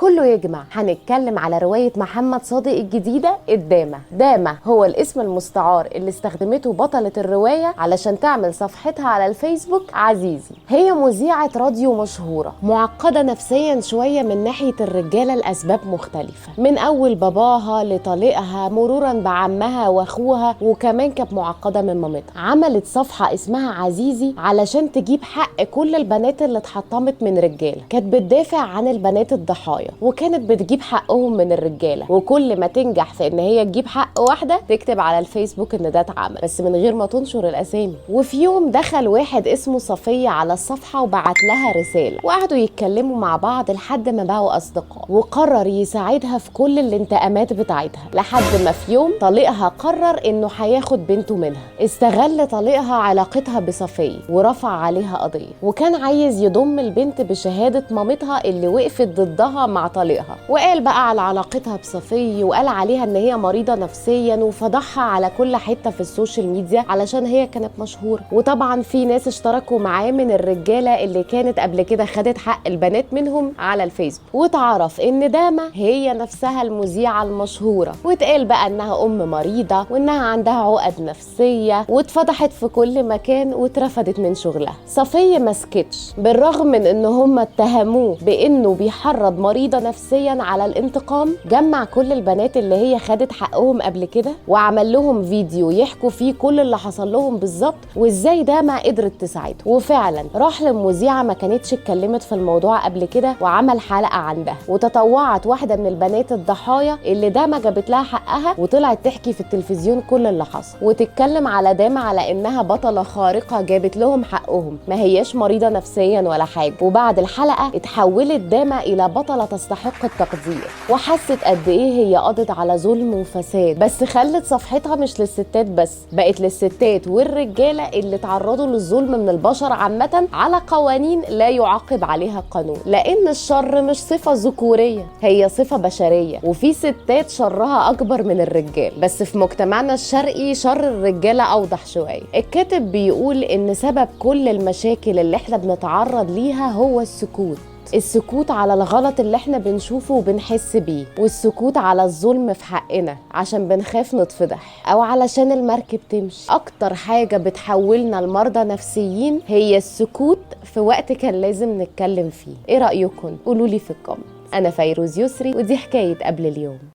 كله يجمع. هنتكلم على رواية محمد صادق الجديدة الدامة. دامة هو الاسم المستعار اللي استخدمته بطلة الرواية علشان تعمل صفحتها على الفيسبوك عزيزي. هي مذيعة راديو مشهورة، معقدة نفسيا شوية من ناحية الرجالة لأسباب مختلفة، من أول باباها لطليقها مرورا بعمها واخوها، وكمان كانت معقدة من مامتها. عملت صفحة اسمها عزيزي علشان تجيب حق كل البنات اللي اتحطمت من رجالة. كانت بتدافع عن البنات الضحايا وكانت بتجيب حقهم من الرجالة، وكل ما تنجح في ان هي تجيب حق واحدة تكتب على الفيسبوك ان ده اتعمل، بس من غير ما تنشر الاسامي. وفي يوم دخل واحد اسمه صفية على الصفحة وبعت لها رسالة، وقعدوا يتكلموا مع بعض لحد ما بقوا اصدقاء، وقرر يساعدها في كل الانتقامات بتاعتها، لحد ما في يوم طليقها قرر انه هياخد بنته منها. استغل طليقها علاقتها بصفية ورفع عليها قضية، وكان عايز يضم البنت بشهادة مامتها اللي وقفت ضدها مع طليقها، وقال بقى على علاقتها بصفية، وقال عليها ان هي مريضة نفسيا، وفضحها على كل حتة في ال social media علشان هي كانت مشهورة. وطبعا في ناس اشتركوا معاه من الرجالة اللي كانت قبل كده خدت حق البنات منهم على الفيسبوك، واتعرف ان داما هي نفسها المذيعة المشهورة، واتقال بقى انها ام مريضة وانها عندها عقد نفسية، واتفضحت في كل مكان واترفدت من شغلها. صفية ما سكتش، بالرغم من ان هم اتهموه بانه بيحرض مريضة نفسيا على الانتقام، جمع كل البنات اللي هي خدت حقهم قبل كده وعمل لهم فيديو يحكوا فيه كل اللي حصل لهم بالظبط وازاي داما قدرت تساعده. وفعلا راح للمذيعة ما كانتش اتكلمت في الموضوع قبل كده وعمل حلقة عندها، وتطوعت واحدة من البنات الضحايا اللي داما جابت لها حقها، وطلعت تحكي في التلفزيون كل اللي حصل، وتتكلم على داما على انها بطلة خارقة جابت لهم حقهم، ما هياش مريضة نفسيا ولا حاجة. وبعد الحلقة اتحولت داما الى بطلة تستحق التقدير، وحست قد ايه هي قضت على ظلم وفساد، بس خلت صفحتها مش للستات بس، بقت للستات والرجالة اللي تعرضوا للظلم من البشر عامة على قوانين لا يعاقب عليها القانون، لان الشر مش صفة ذكورية، هي صفة بشرية، وفي ستات شرها اكبر من الرجال، بس في مجتمعنا الشرقي شر الرجالة اوضح شوية. الكاتب بيقول ان سبب كل المشاكل اللي احنا بنتعرض ليها هو السكوت، السكوت على الغلط اللي احنا بنشوفه وبنحس بيه، والسكوت على الظلم في حقنا عشان بنخاف نتفضح او علشان المركب تمشي. اكتر حاجة بتحولنا لمرضى نفسيين هي السكوت في وقت كان لازم نتكلم فيه. ايه رأيكم؟ قولولي في ال comment. انا فيروز يسري ودي حكاية قبل اليوم.